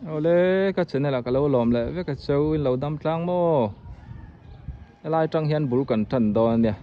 Awle ka channel ah ka lo lawm leh vek a cheu in lo dam tlang maw helai tang hian bul kan tan dawn a nia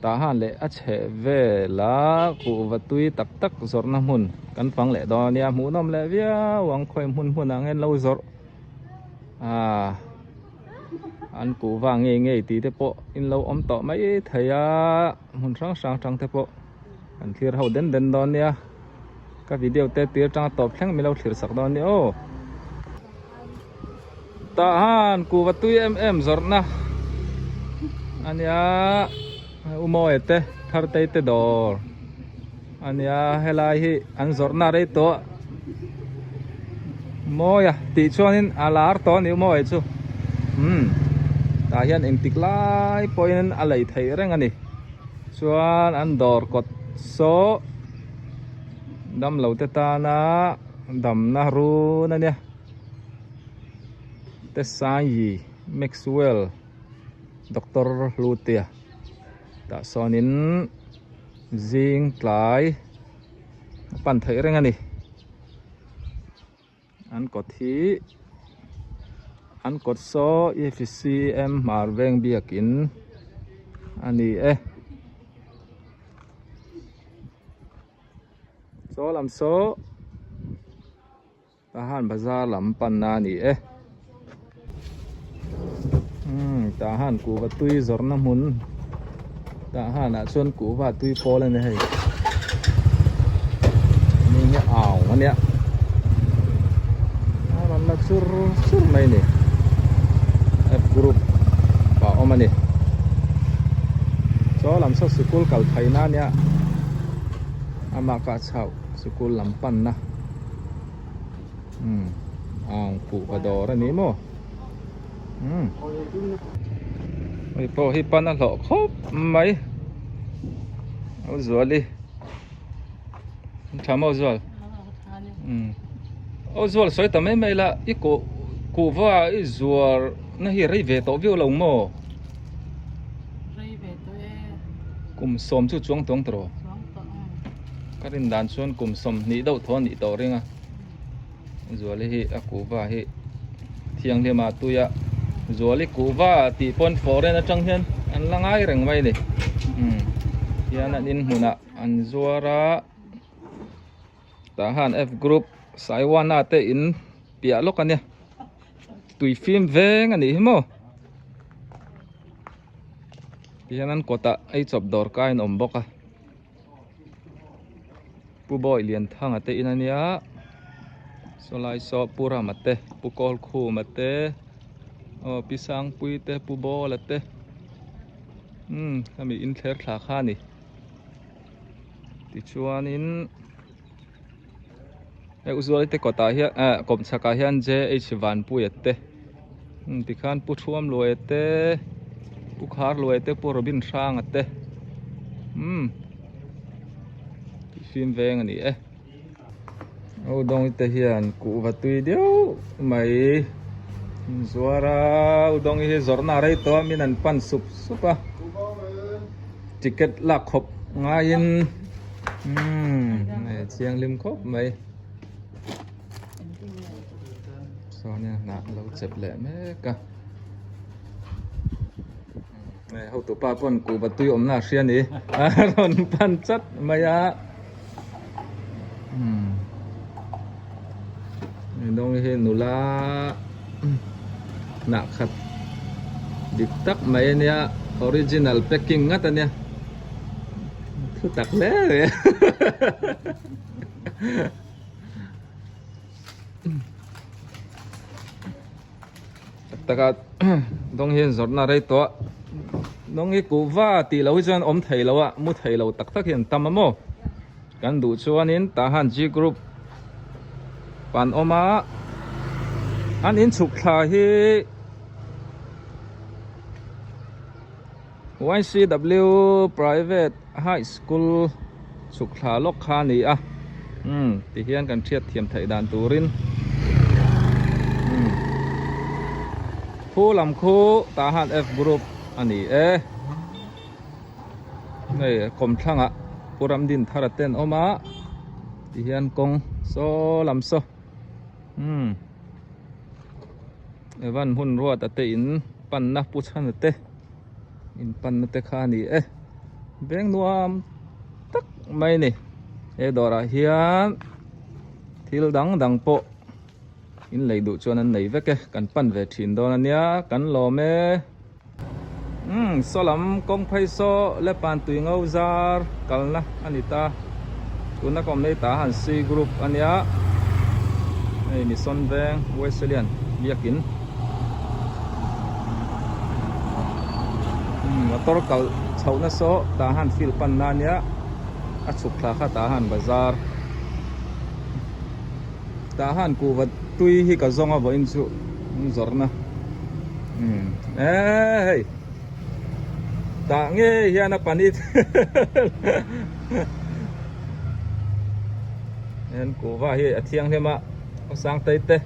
tah han leh a chheh vel a kuhva tui tak tak zawrhna hmun kan fang leh dawn a nia hmuhnawm leh viau ang khawi hmun hmun ah nge an lo zawrh ah an kuhva ngei ngei tih te pawh in lo awm tawh mai thei a hmun hrang hrang tang te pawh kan thlir ho den den dawn nia ka video te tir tanga tawp thleng min lo thlir sak dawn nia aw tah han kuhva tui em em zawrhna ania umawi te thartei te dawr ania helai hi an zawrhna rei tawh mawi a tih chuanin a lar tawh a ni umawi chu umm tah hian engtik lai pawhin a lei theih reng a ni. Chuan an dawr kawt saw damlo te tana damna run a nia Tesayi Maxwell Doctor Hlutea tah sawnin zing tlai a pan theih reng a ni. An kawt hi an kawt saw EFCM hmar veng biakin a ni e. Saw lam saw Tahan bazar lam panna a ni e. Umm Tahan kuhva tui zawrhna hmun Tahan ah chuan kuhva tui pawl a ni hei ni hi au a nia a rawn la chur chur mai a ni F group ah a awm a ni chaw lam saw sikul kal phaina a nia amah kah chauh sikul lam panna. Umm ang kuh ka dawr a ni maw umm hei pawh hi pan a hlawh khawp mai au zuali tha maw zual umm au zual sawi ta mai mai la i kuh kuhva i zuar na hi rei ve tawh viau lo maw rei ve tawh e kum sawm chu chuang tawng tawh rawh chuang tawh ang. Ka rin dan chuan kum 20 deuh thaw a nih tawh ring a Zuali hi a kuhva hi thianghlim ah tui a Zuali kuhva tih pawn foreign atang hian an la ngai reng mai a ni umm hian an inhmun ah an zuar a tah han F group Saiwana te in piah lawk a nia tui fim veng a nih hi maw. Tihian an kawtah ei chawp dawr kai an awm bawk a. Pu Bawi Lianthanga te in a nia sawlai saw Pu Rama te Pu Kawlkhuma te aw Pi Sangpui te Pu Bawla te umm hemi in thler thla kha a ni tichuanin hei u Zuali te kawtah hian eh kawmchhakah hian J H Vanpuia te umm tikhan Pu Thuamluaia te Pu Kharluaia te Pu Robin Hranga te umm fim veng a ni e aw dawng te hian kuhva tui deuh mai zuar a u dawng hi zawrhna a rei tawh a min an pan sup sup a ticket lak khawp ngaiin umm hei thianghlim khawp mai sawn hian hnah a lo chep leh mek a hei hotupa pawn kuhva tui awmna a hria a ni a rawn pan chat mai a umm hei dawng hi nula hnah khat dik tak mai a nia original packing ngat a nia. Thu tak hle mai a Tak tak a dawng hian zawrhna rei tawh a dawng hi kuhva tih loh hi chuan awm thei lo a mu thei lo tak tak hi an tam a maw kan duh chuanin tah han G group pan awm a an inchhuk thla hi. YCW Private High School chhuk thla lawk kha a ni a umm ti hian kan hriat thiam theih dan turin umm khu lam khu tah han F group a ni e hei kawmthlangah Pu Ramdinthara te an awm a ti hian kawng saw lam saw. Umm Evan hmun ruat a te in panna pu chhan a te in panna te kha a ni e veng nuam tak mai a ni he dawrah hian thil dang dang pawh in lei duh chuan an nei vek e kan pan ve thin dawn a nia kan lawm e. Umm saw lam kawng phei saw le pan tui ngo zar kalna a ni ta tuna ka awm nei ta han C group a nia hei mission veng Wesleyan biakin umm motor kal chhohna saw tah han field panna a nia a chhuk thla kha tah han bazar Tah han kuhva tui hi ka zawng a vawiin chu zawrhna umm eee hei tah ngei hian a panit hian kuhva hi a thianghlim a aw sang tei te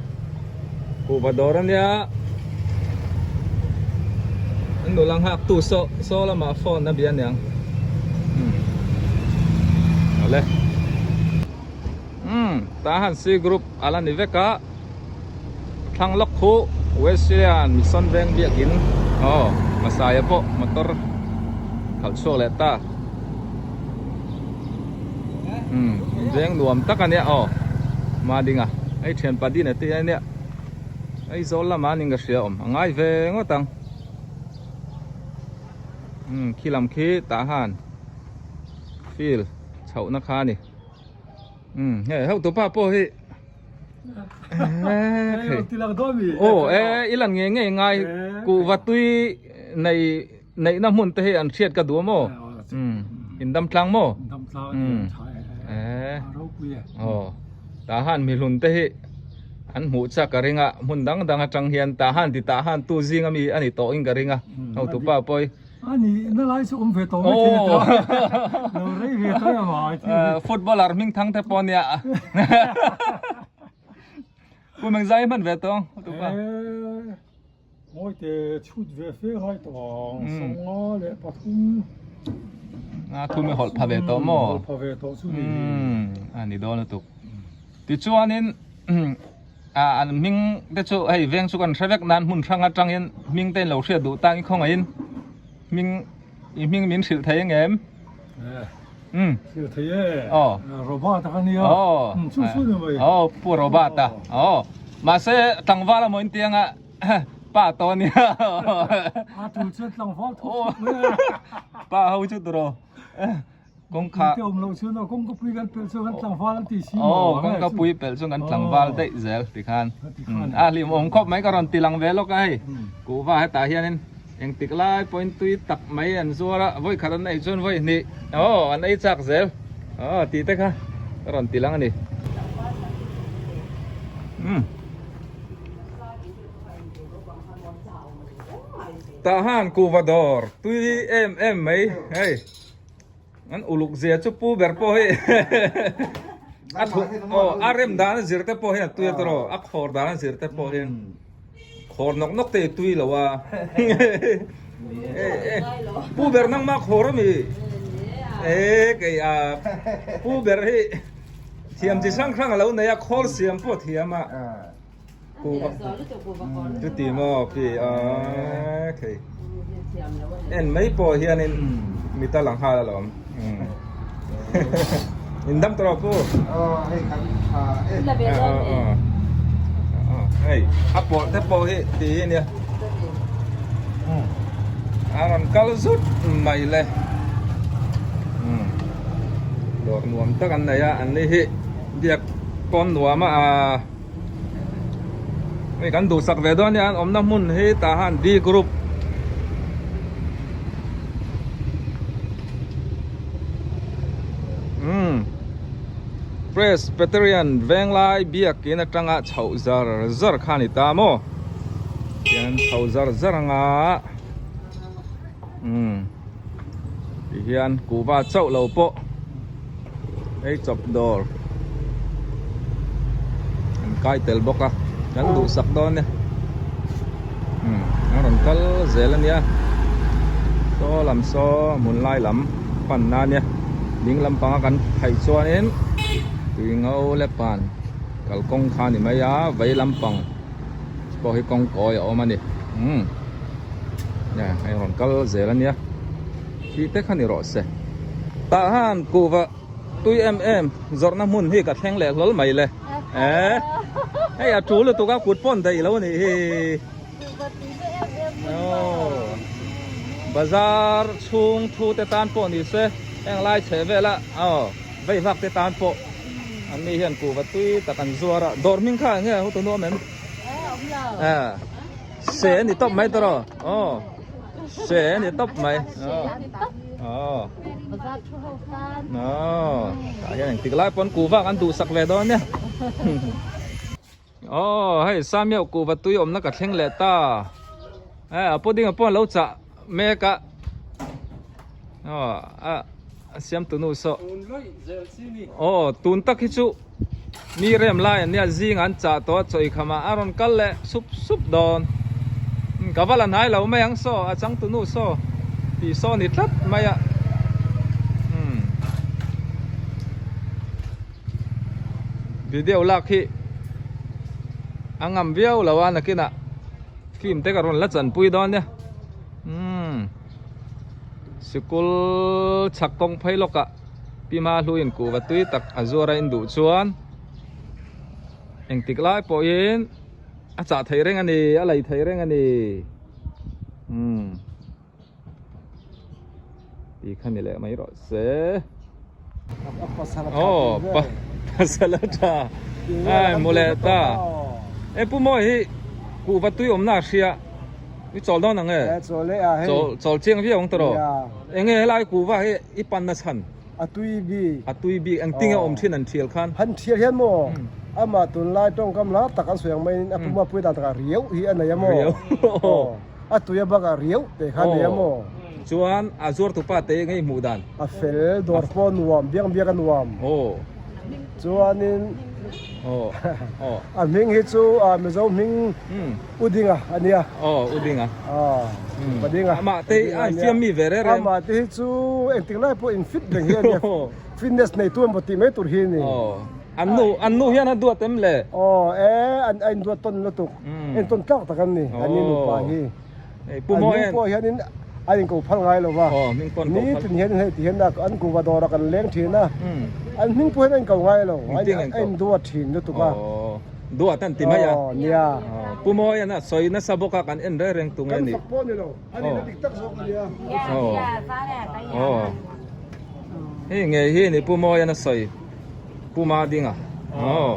kuhva dawr a nia an nula nghak tu saw saw lamah phone a bia aniang umm awle. Umm tah han C group a la ni vek a thlang lawk khu Wesleyan Mission Veng biakin aw Masaia pawh motor khalh chhuak leh ta umm veng nuam tak a nia aw Madinga hei thianpa din a tih a nia Aizawl lamah a ning ka hria awm a ngai ve ngawt ang umm khi lam khi tah han field chhohna kha a ni. Umm hei ho tupa pawh hi aw e i lan nge nge ngai kuhva tui nei neihna hmun te hi an hriat ka duh a maw umm in dam tlang maw umm e aw tah han mihlun te hi an hmuh chak ka ring a hmun dang dang atang hian tah han ti tah han tu zing ami a ni tawh in ka ring a ho tupa pawh hi. A ni na lai chu awm ve tawh mai thei a tawh. Lo rei ve tawh em a thil hi. Footballer hming thang te pawh nia. Pu Mengzai hman ve tawh tu pa. Ngawi te chhut ve fe ngai tawh ang. Sawmnga leh pathum. Nga thum i hawlh pha ve tawh maw? Hawlh pha ve tawh chu ni. A ni dawn lutuk. Tichuanin Ah an hming te chu hei veng chu kan hre vek nan hmun hrang atangin hming te in lo hriat duh tang i khawngaihin hming i hming min hrilh thei ang em? Um hrilh thei e aw Robert a ka nia aw chu chu ni mai aw pu Robert a aw mahse tlangval amaw in tianga pa tawh ania a tul chuan tlangval thu mai a pa ho chu turaw Kawngka Te awm loh chuan aw kawngka pui kan pelh chuan kan tlangval an ti si maw? Aw kawngka pui pelh chuan kan tlangval daih zel ti khan a hlim awm khawp mai ka rawn ti lang ve lawk a hei kuhva hetah hianin engtik lai pawhin tui tak mai an zuar a vawi khat an ei chuan vawi hnih aw an ei chak zel aw tih te kha ka rawn ti lang a ni. Tah han kuhva dawr tui em em mai hei. An uluk zia chu pu ber pawh hi a thu aw a rem dan a zir te pawh hian a tui a tawrh a khawr dan a zir te pawh hian khawr nawk nawk te hi tui lo a pu ber nangmah khawr ami e kei a pu ber hi thiam chi hrang hrang a lo nei a khawl siam pawh a thiam a Chuti maw pi a thei en mai pawh hianin mit a lang nghal alawm in dam tawh pu hei a pawlh te pawh hi ti hi ania a rawn kal zut mai le dawr nuam tak an nei a an ni hi biak pawn nuam a. Hei kan duhsak ve dawn nia an awmna hmun hi tah han D group umm Presbyterian Venglai biakin atanga chhoh zar zar kha a ni ta maw tian chho zar zar anga umm tihian kuhva chauh lo pawh ei chawp dawr an kai tel bawk a kan duhsak dawn e umm a rawn kal zel ania saw lam saw hmun lai lam pan na ania ding lampanga kan phei chuanin tui ngo le pan. Kalkawng kha a ni mai a vei lampang pawh hi kawng kawi a awm a ni umm hei rawn kal zel a nia khi te kha ni rawh se tah han kuhva tui em em zawrhna hmun hi ka thleng leh hlawl mai le eh hei a tul lutuk a kut pawn daih lo a nih hi bazar chhung thu te tan pawh ni se heng lai chheh vel a aw vei vak te tan pawh an ni hian kuhva tui tak an zuar a dawr hming kha eng nge hu tunu awm em eh se a ni tawp mai tawh rawh aw se a ni tawp mai aw aw tah hian engtik lai pawn kuhva kan duhsak ve dawn nia Aw hei Samiau kuhva tui awmna ka thleng leh ta eh a pudding pawh an lo chah mek a aw a a siam tunu saw aw tun tak hi chu mi rem lai an nia zing an chah tawh a chaw i kham ah a rawn kal leh sup sup dawn ka va la hnai lo mai ang saw a chang tunu saw tih saw ni tlat mai a umm. Video lak hi a ngam viau lo a nakinah film te ka rawn la chanpui dawn nia umm sikul chhak kawng phei lawkah pi hma hluin kuhva tui tak a zuar a induh chuan engtik lai pawhin a chah thei reng a ni a lei thei reng a ni umm. Ti kha ni leh mai rawh se. Aw pa pasal a tha ai mu leh ta e pu mawi hi kuhva tui awmna a hria i chawl dawn ang e chawl chawl chiang viau ang tawh enge helai kuhva hi i panna chhan A tui bik. A tui bik. Engtin nge awm thin an thial khan? Han thial hian maw? Amah tunlai tawngkam lar tak an sawi ang maiin a puma pui dan takah riau hi a nei a maw? Riau. Aw. A tui a bakah riau teh kha a nei a maw? Chuan a zuartu pa te ngei hmuh dan? A fel, dawr pawh a nuam, biang biak a nuam. Aw. Chuanin Aw. Aw. A hming hi chu Mizo hming Udinga a nia. Aw, Udinga. Aw, Padinga. Amah te a infiam mi ve reng reng. Amah te hi chu engtik lai pawh infit reng hi a nia. Fitness nei tu emaw tih mai tur hi a ni. Aw, an nu, an nu hian a duat em le? Aw, e, an a induat tawn lutuk. Entawn tlak tak an ni, an ni nupa hi. Pu Mawi An hming pawh hianin a inko phal ngai lo va. Aw, hming pawh an ko phal. Nitin hian hei ti hian an kuva dawrah kan leng thin a. An hming pawh hian a inko ngai lo. A induat thin lutuk a. Aw. Duat an ti mai a. Aw nia. Pu Mawi an a sawi nasa bawk a kan en reng reng tung e ni. Kan fak pawh ni lo. A nihna dik tak zawk a nia. Aw. Aw. Hei ngei hi ni Pu Mawi an a sawi. Pu Ma Dinga. Aw.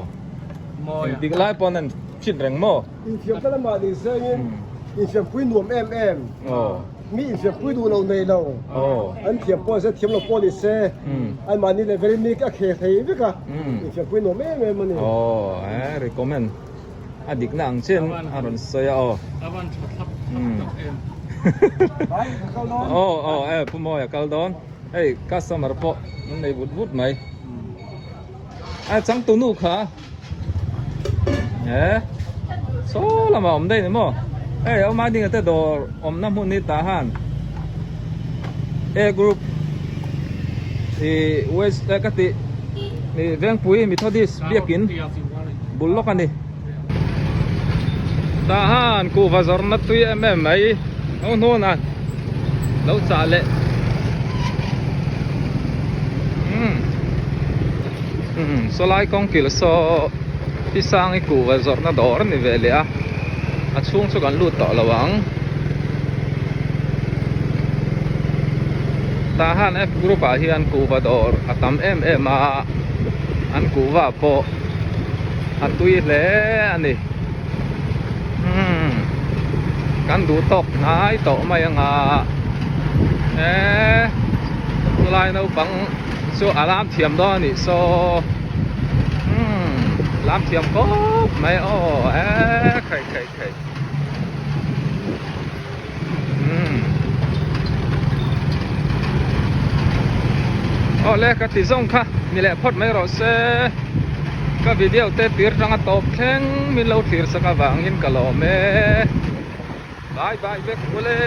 Engtik lai pawn an fit reng maw? Infiam ta lamah ni sengin infiampui nuam em em. Aw. Mi infiampui duh lo nei lo. Aw. An thiam pawh se thiam lo pawh ni se. Anmahni level in mi a khel thei vek a. Infiampui nuam em em a ni. Aw, eh recommend a dikna ang chian a rawn sawi a aw. A van tha thlap thlap tak em. Bai ka kal dawn. Aw aw eh Pu Mawia kal dawn. Hei customer pawh an nei vut vut mai. A changtu nu kha eh saw lamah awm daih ni maw hei a awm a ding te dawr awmna hmun hi tah han A group ih west eh ka tih ih Vengpui Methodist biakin bul lawk a ni tah han kuhva zawrhna tui em em mai ho hnawn a lo chah leh umm umm sawlai kawng kil saw hi sang i kuhva zawrhna dawr a ni ve leh a a chhung chu kan lut tawh lo ang tah han f group ah hian kuhva dawr a tam em em a an kuhva pawh a tui hle a ni. Umm kan duh tawk hnai tawh mai anga eee chulai naupang chu a lam thiam dawn a nih saw umm lam thiam khawp mai aw eee khaih khaih khaih umm aw le ka ti zawng kha ni leh phawt mai rawh se ka video te tir tanga tawp thleng min lo thlir sak avangin ka lawm e bye bye vek ule.